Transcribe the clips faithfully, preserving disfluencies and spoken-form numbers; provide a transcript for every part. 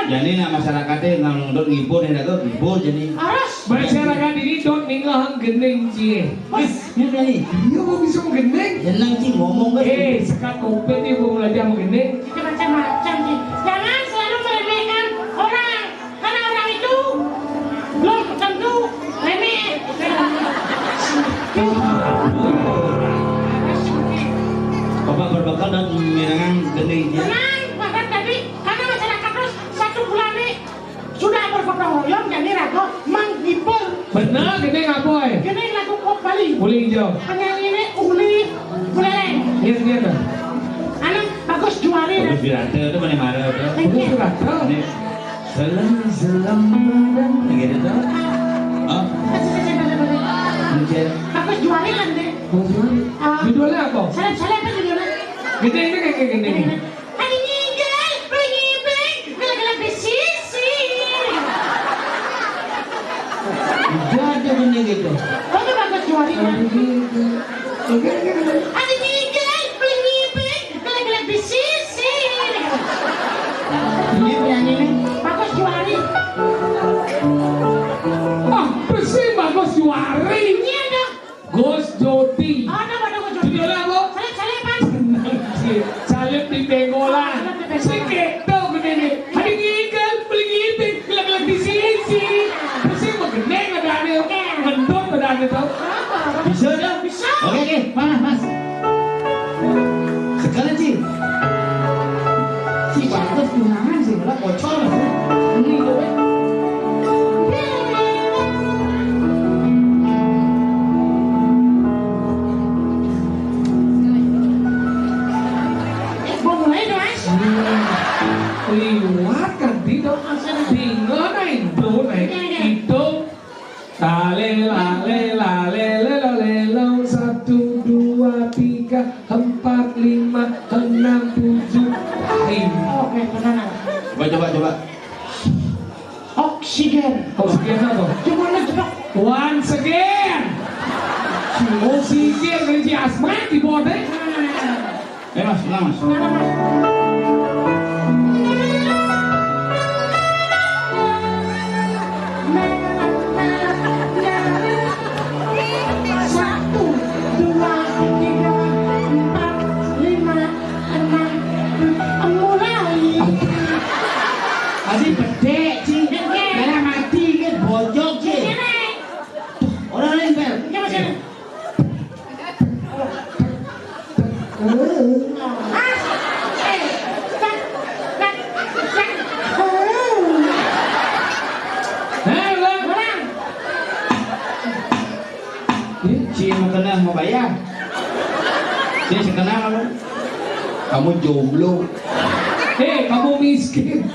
Jani nak masyarakat e nang dot ngibur nih, Datuk, ngibur jani. Harus. Masyarakat ini dot ningehang gending cie. Wis, ini jani. Iya, mau bisa gending. Jeneng ci ngomong kan. Eh, sekat kompet nih mau belajar mau gending. Itu macam-macam sih. Jangan selalu meremehkan orang. Karena orang itu belum tentu remeh. Bapak berbekal dan menengang gending cie. Tenang, bahkan tadi karena masyarakat terus satu bulan nih sudah bergotong royong, jadi rago menghibur. Bener, gending apa, eh? Gending lagu pop Bali. Uli hijau. Penyanyi ini Uli Buleleng. Iya, iya, dah. Anu, Bagus Juari. Bagus Juari itu mana marah tuh? Bagus Juari. Ini selem selem gitu tuh. Oh. Mencet. Bagus Juari nanti. Bagus Juari. Ah. Judulnya apa? Selem selem apa judulnya? Gending itu kayak gending. Gending. Ada nyinggel, beli ngibing, gelap-gelap di sisi. Udah ada bener gitu. Oh, itu Bagus Juari, kan? Ada nyinggel, beli ngibing, gelap-gelap di sisi. Ini penyanyi nih, Bagus Juari. Ah, besi Bagus Juari. Iya dong. Gus Joti. Ada, ada Gus Joti. Judulnya apa? Salib-saliban. Bener, Ci. Salib di Benggolan. Salib di Benggolan. Sing gitu gini nih. Ada ngigel, beli ngibing, gelap-gelap di sisi. Terus yang mau gendeng ada aneh. Iya. Ngendut ada aneh tau. Apa? Bisa dah. Bisa. Oke, oke. Mana, Mas? Sekalian, Ci. Ci, bagus tunangan sih, malah bocor. Ini, gue. Mau mulai dong, Mas. Liwat kan, Dito. Tinggal naik, bro, naik. Iya, iya. Hitung. Tale, lale, lale, lelo, lelo. Satu, dua, tiga, empat, lima, enam, tujuh. Ayo. Oke, tenang. Coba, coba, coba. Oksigen. Oksigen apa? Gimana coba? Once again. Oksigen dari si Asma di bawah deh. Eh, Mas, tenang, Mas. Satu, dua, tiga, empat, lima, enam, tujuh. Mulai. Tadi bedek, Ci. Bedek. Dalam hati kan bocok, Ci. Bedek. Orang lain, Bel. Iya, Mas, iya. Hei, Bang. Bang. Ini Ci mau kena, mau bayar. Ci, sekenal kamu. Kamu jomblo. Eh, kamu miskin.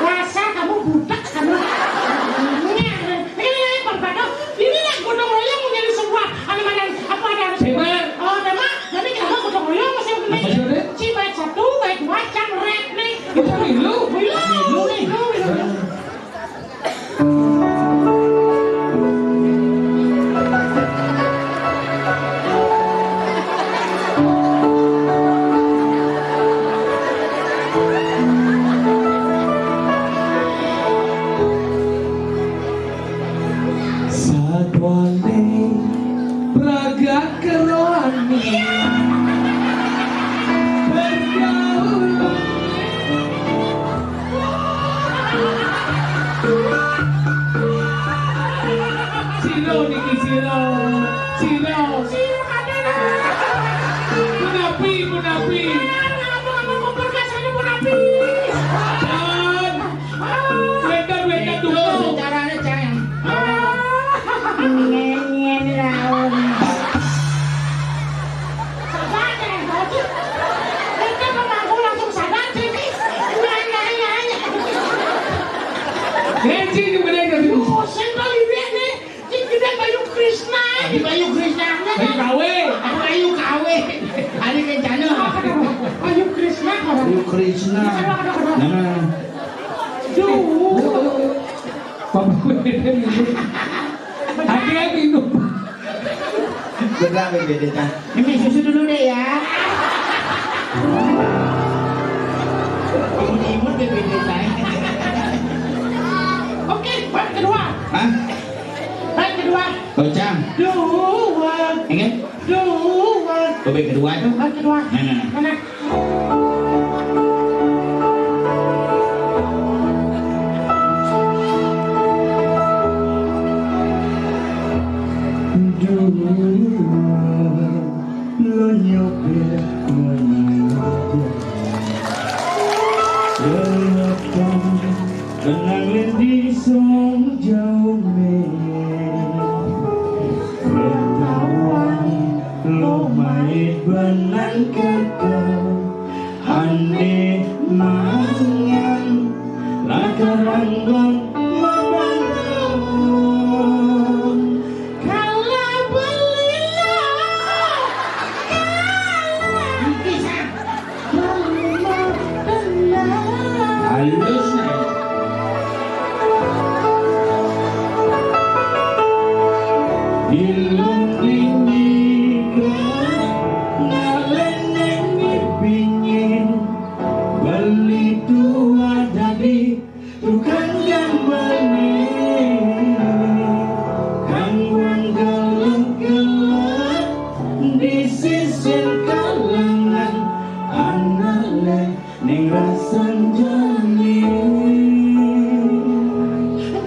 Rasa kamu budak, kamu. Ini, ini, ini, Bang Bado. Ini lah gotong royong mau jadi sebuah, anu, mana, apa ada? Tema. Oh, tema. Jadi kita gotong royong masih. Apa sih, Dek? Ci bait satu, bait dua, cang rap nih. Kita milu. Milu. Milu nih. Milu, milu, milu. Satwane pragat kerohani pergaulan. Sira niki sira, sira. Punapi, punapi. Dan wetan, wetan itu dulu. Caranya, Cang. Ngenyen laun. Sabar, Cang, Cang. Kita pemangku langsung sadar, Cang. Nyanyi, nyanyi. Ngenci juga deh, gitu. Oh, sing kali dia nih. Cik gede Bayu Krishna. Adi Bayu Krishna. Bayu Kawe. Apa Bayu Kawe? Adi Kencana. Bayu Krishna. Bayu Krishna. Aduh, aduh, aduh. Nah. Duh. Bapak gue ini. Akhirnya minum. Bener, beda, Cang. Ini susu dulu deh ya. Imut-imut deh, beda, Cang. Gocang. Dua. Ingat? Dua. Bebek kedua itu. Bebek kedua. Nah, nah, nah. Mana? Dua. Lo nyopir mengajar. Lelakang benang lendi song jauh me. Ketahuan lo mait benang keke. Ande mangan lakarang bang mabandong. Kala beli lo. Kala. Halus, nah. Ilung tinggi ke ngalendeng mipingin beli tua dadi tukang gambel ni, kang wong gelek-gelek di sisir kalangan anak le ning rasan jani.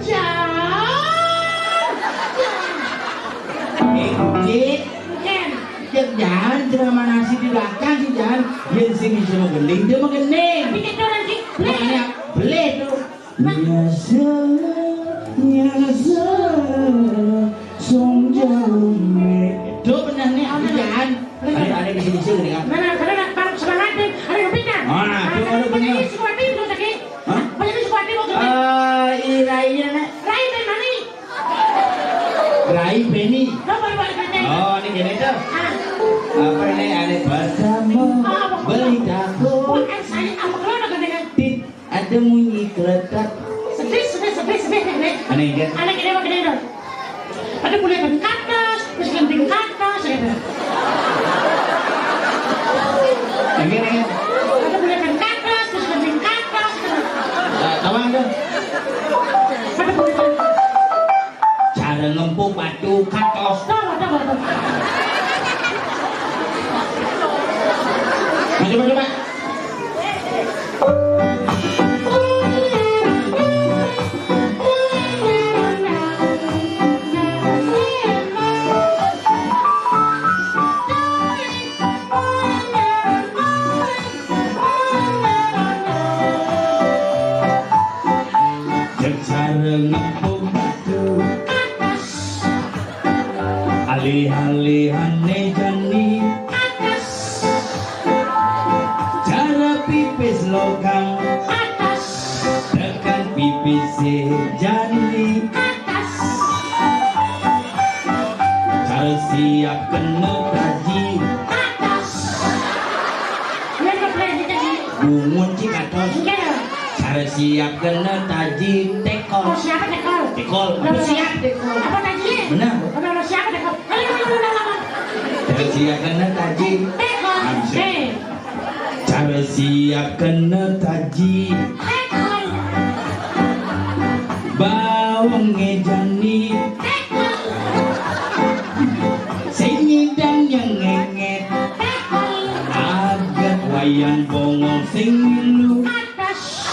Jan! Eh, Cik. Ken. Cik, Jan, ceramah nasi di belakang sih, Jan. Yen sing iso magending, dia magending. Tapi kita orang sih, boleh. Makanya, boleh tuh. Nyesel, nyesel, song jauh me. Itu benar nih, aku jangan. Ada, ada di sini sih, ya. Mana, mana, mana, mana, semangat nih, ada yang pindah. Ah, nah, itu baru benar. Ini sekolah tim tuh tadi. Hah? Banyak sekolah tim waktu itu. Eh, i-, rainya, Nek. Rai dari mana? Rai Beni. Lo baru balik dari mana? Oh, ini gini tuh. Ah. Apa ini? Ada pertama. Ah, apa? Beli tahu. Bukan saya, apa kalau ada gandengan? Tit. Ada munyi keletak. Sedih, sedih, sedih, sedih, Nek. Aneh, kan? Aneh, gini, apa gini, dong? Ada boleh kan katas, terus genting katas, gitu. Yang gini, kan? Ada boleh kan katas, terus genting katas, gitu. Nah, tahu, kan? Ada boleh kan Cara ngempuk batu katos. Coba, coba, coba. Nah, coba, coba. Cara ngepuk batu. Alih-alihane jani. Cara pipis logam. Tekan pipis jani. Cara siap kena taji. Bungut cik atas. Cara siap kena taji tekol. Oh, siapa tekol? Tekol. Apa siap? Tekol. Apa taji? Benar. Apa siapa tekol? Ayo, ayo, ayo, ayo. Cara siap kena taji. Tekol. Ah, bisa. Eh. Cara siap kena taji. Tekol. Bawang ngejani. Tekol. Sing nyidang yang ngenget. Tekol. Agat wayang bongol sing milu. Kados.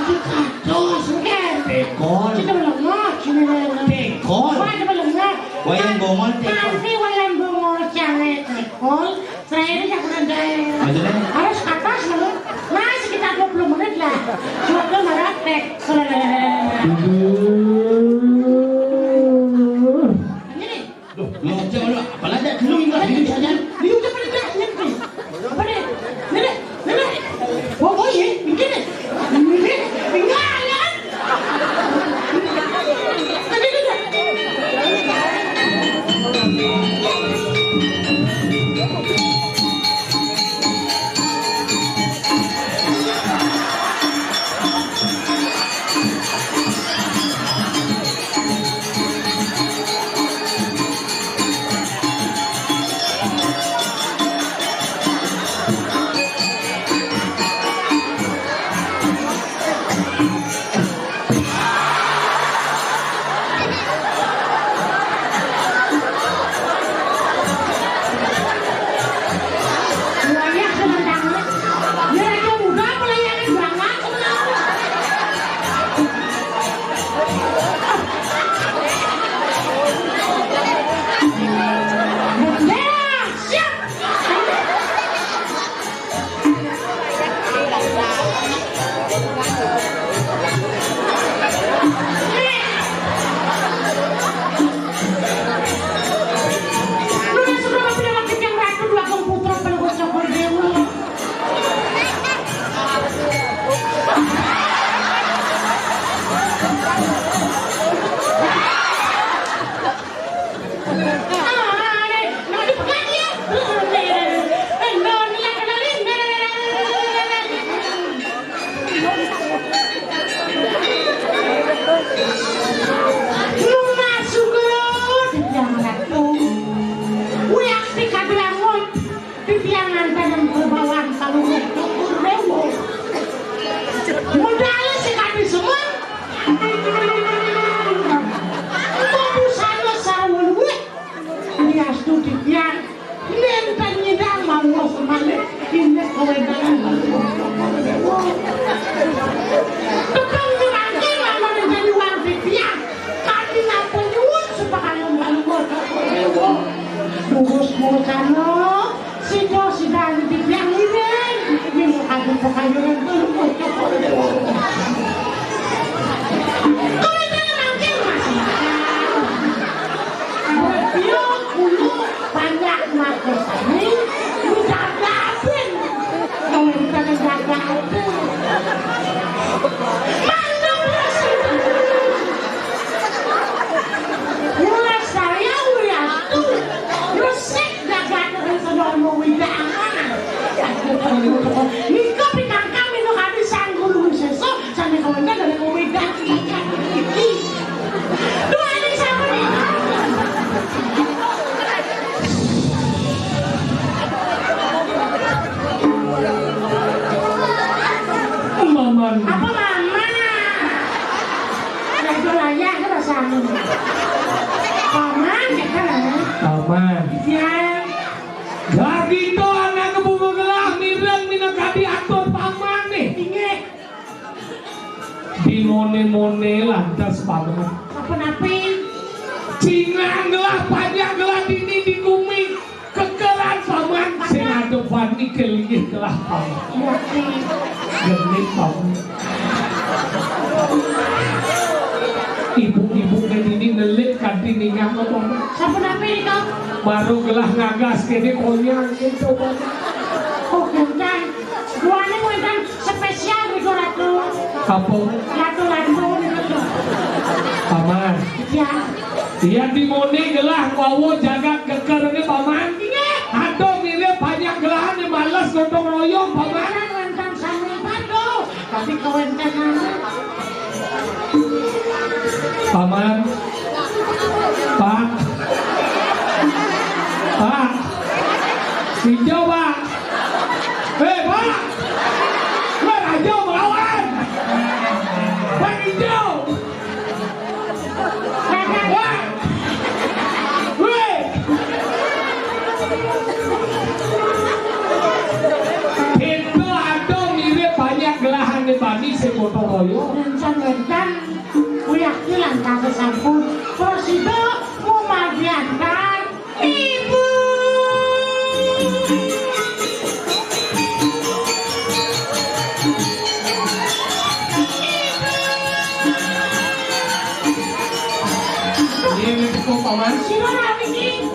Aduh, kados, nggih. Tekol. Kita melengah, sini melengah. Tekol. Wah, kita melengah. Wayang bongol tekol. Nanti wayang bongol cale tekol. Saya ini nggak pernah gaya. Maksudnya? Harus kados, loh. Nah, sekitar dua puluh menit lah. Coba marah tekol. Ini. Duh, ngocok lu, apalagi dulu ini, ini saja. Ini udah pada dah, ini. Apa nih? Ini, ini. Oh, oh, iya, ini. Ini, ini, ini. Nunas suka mapidalang titiang Ratu Dwagung Putra Palungguh Cokor Dewa. Lunas suka titiang Ratu. Wiakti kadi angon titiang antanan bebawan kaluruk Cokor Dewa. Modal si kadi semua. Busana sarwa luwih. Diastu titiang nénten nyidang mawa semalik indik kawedangan. Tepang semangkin lamun jani wang titiang. Kadi napa nyuwun supakayung kalungguh Cokor Dewa. Durus murkana, sida sidang titiang ngiring. Mila kadi pakayunan kalungguh Cokor Dewa. Kawedangan mangkin, Mas. Yo, kulo panjak makasami, lu jagatin. Kawedangan jagatin. Mantap, Mas. Mula saya, Wiyatu, resik jagatin sedaya wewidangan. Nika pinangka minangka Sang Guru Wisésa. Sami kawentar dari komedan iki. Duh, ini siapa nih? Paman. Apa mama? Raja layah rasanya. Paman, kita lah. Paman. Ya. Gagito anak bunga gelah mireng minangka diatur paman nih. Inggih. Dimone-mone lantas paman. Apa napi? Cingang gelah, panjak gelah dini di gumi. Kekeran paman sing ada wani kelinggih gelah paman. Iya, Ki. Genit paman. Ibu-ibu ke dini nelit kanthi ningah paman. Sapunapi nika? Baru gelah ngagas kene konyang gitu paman. Oh, genteng. Buane wonten spesial niku, Ratu. Apa? Ratu Lantung niku. Paman. Ya. Iya, dimone gelah wawa jagat geger ini, Paman. Iya. Aduh, mirip banyak gelahan yang males gotong royong, Paman. Wonten sami padu. Tapi kawentenan. Paman. Pak. Pak. Hijau, Pak. Hei, Pak. Weh, raja melawan. Pak Hijau. Weh. Weh. Kita ada mirip banyak gelahan di Bani, si gotong royong. Rencang-rencang. Uyah ilang kata sampun. Prasida mumadiantar ibu. Ini cukup, Paman. Sira niki.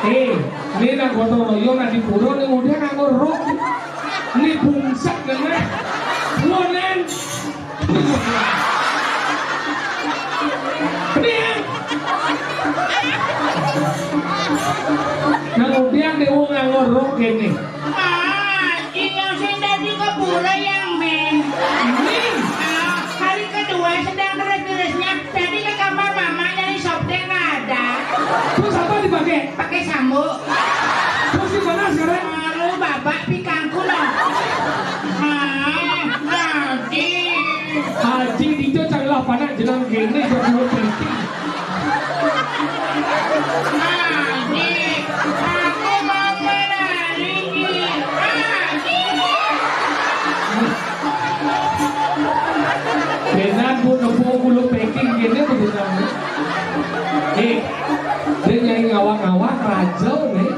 Eh, ini nang gotong royong, nang di pura, ning udah nganggo rok. Ini bungsek, dengar. Wonen. Nih. Nang udah, dewa nganggo rok gini. Ah, iya, sing dadi kepura yang men. Ini. Ah, hari kedua sedang keras-kerasnya. Tadi ke kamar mama nyari softtek nggak ada. Terus apa dipakai? Pakai sambuk. Terus di mana sekarang? Baru babak pikangku loh. Ah, Haji. Haji dijo carilah panak jenang gini berdua penting. Ngawak-ngawak raja nih.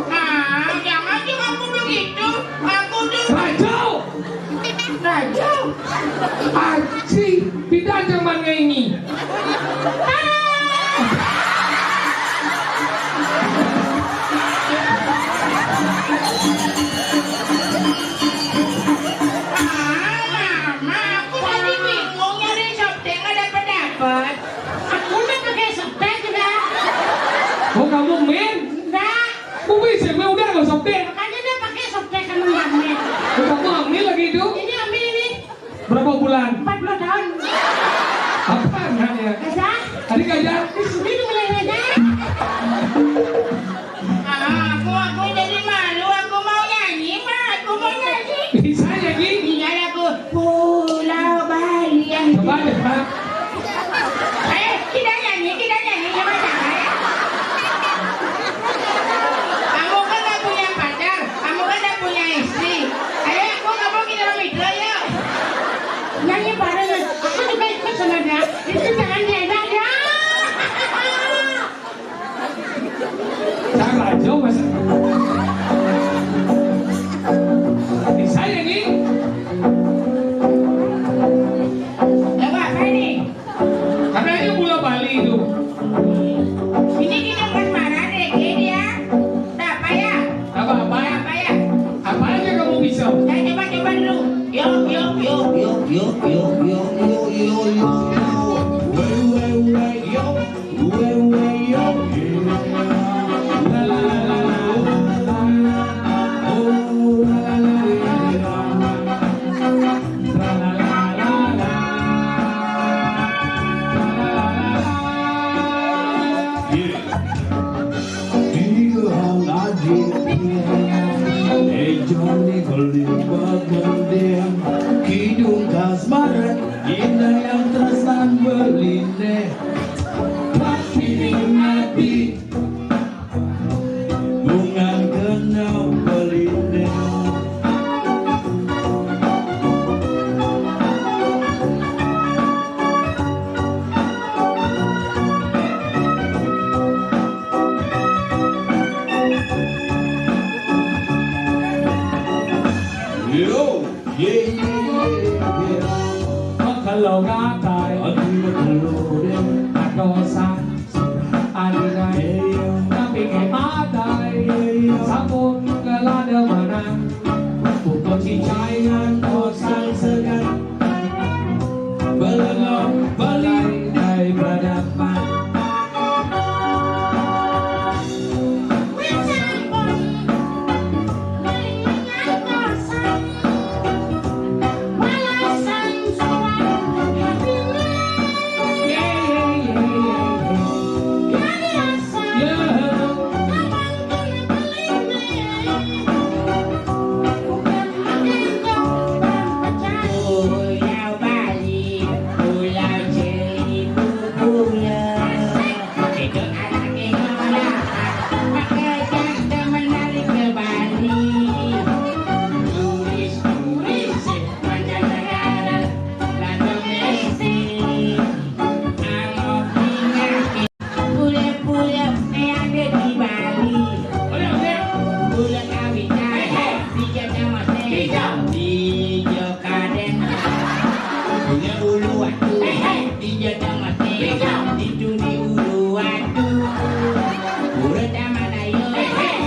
Ah, jangan sih kamu begitu. Aku tuh raja. Raja. Aci, tidak zaman ini. Ah, Mama, aku tadi bingung nyari softtek nggak dapat-dapat. Aku udah pakai softtek juga. Oh, kamu min? Enggak. Kamu bisa min udah nggak softtek? Makanya dia pakai softtek sama nggak min. Oh, kamu hamil lagi itu? Ini hamil ini. Berapa bulan? Empat puluh tahun. Apa namanya? Gajah. Tadi gajah. Di sini tuh mulai gajah. Ah, aku, aku jadi malu. Aku mau nyanyi, Pak. Aku mau nyanyi. Bisa nyanyi? Tinggal aku Pulau Bali yang coba deh, Pak. Eh, kita nyanyi, kita nyanyi sama-sama ya. Kamu kan gak punya pacar, kamu kan gak punya istri. Ayo, aku, kamu kita mitra yuk. Nyanyi bareng. Aku juga ikut sama dia. Itu jangan diajak ya. Cara aja, Mas. Bisa ya, Nyi? Lagu apa ini? Katanya bola Bali itu. Ini kita buat marah deh, kayak dia. Tak apa ya? Tak apa-apa. Tak apa ya? Apa aja kamu bisa? Saya coba-coba dulu. Yo, yo, yo, yo, yo, yo, yo, yo, yo, yo, yo. Wait, wait, wait, yo. Kidung kasmaran, indah yang tresnan beline. Tapi mati. Bunga kena pelinda. Yo, yeah, yeah, yeah. Makalo ngatai, ati makalo deh. Adosan. Aduhai, tapi ke atai, sampun kelada manang, pupuk cincainan kosang segan, belum beli daripada mak. Pule-pule yang ada di Bali. Pule kawitan, tiga camatnya, tiga kadén. Pule ulu waktu, tiga camatnya, itu di ulu waktu. Pule taman ayo,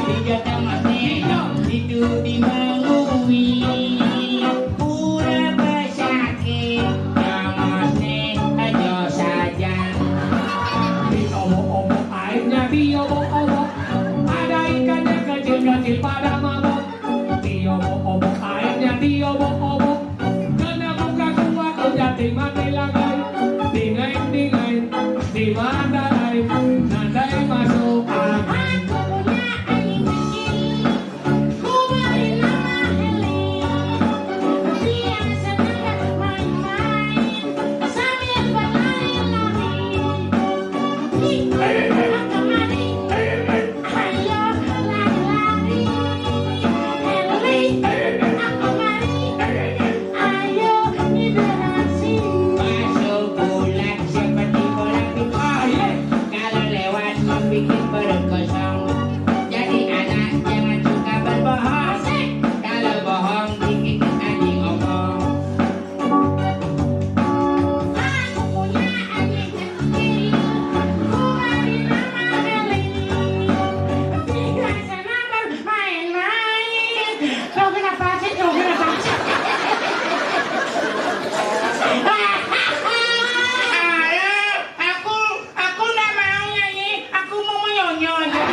tiga camatnya, itu di Mengwi. Pule besakit, camatnya, aja saja. Di obok-obok airnya, di obok-obok. Ada ikannya kecil-kecil pada mabok. Di obok-obok airnya, di obok-obok. Kena muka kuat, jati mati lagai. Dingai-dingai, di mata lain. Nadai masuk angin. Aku punya air kecil. Masuk bulan seperti bola ping pong. Perut kosong. Jadi anak jangan suka berbohong. Kalau bohong bikin anjing omong. Aku punya anjing kecil. Gua beri nama Eli. Tidak senang bermain-main. Kau kenapa sih? Kau kenapa sih? Ayah, aku, aku nggak mau nyanyi. Aku mau menyonyo aja.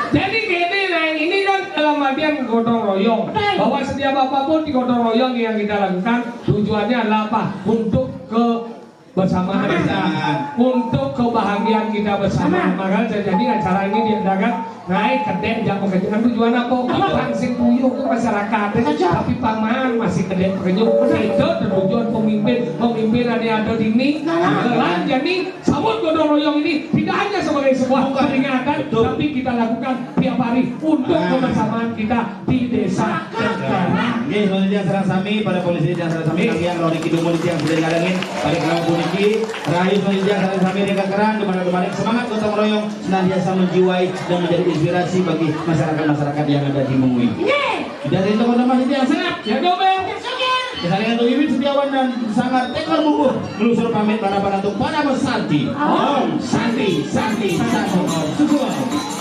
Jadi gini, Neng, ini kan dalam artian gotong royong. Betul. Bahwa setiap apapun di gotong royong yang kita lakukan, tujuannya adalah apa? Untuk kebersamaan. Kebersamaan. Untuk kebahagiaan kita bersama. Sama. Makanya saya jadi acara ini diadakan, naik kedek, jangan pekerjaan, tujuan apa? Betul. Bukan sing puyuh ke masyarakat, Betul. Tapi paman masih kedek pekerjaan. Betul. Itu tujuan pemimpin, pemimpin ada, ada di ini. Nah. Jalan jadi sabut gotong royong ini tidak hanya sebagai sebuah Bukan. Peringatan, Betul. Tapi kita lakukan tiap hari untuk Nah. Kebersamaan kita di desa Cengkareng. Nggih, selanjutnya sareng sami, para polisi yang sareng sami, Nggih. Kalian Rori Kidung Mulia yang sudah ngalengin, pada kala puniki, rahayu selanjutnya sareng sami ring Cengkareng, di mana kemarin semangat gotong royong senantiasa menjiwai dan menjadi inspirasi bagi masyarakat-masyarakat yang ada di Mengwi. Nggih. Dari Toko Mas yang sangat, ya, Dobel. Saya Wiwit Setiawan dan Sanggar Tekor Bubuh melusur pamit para para tuk para besanti. Om Santi, Santi, Santi, Om. Susuan.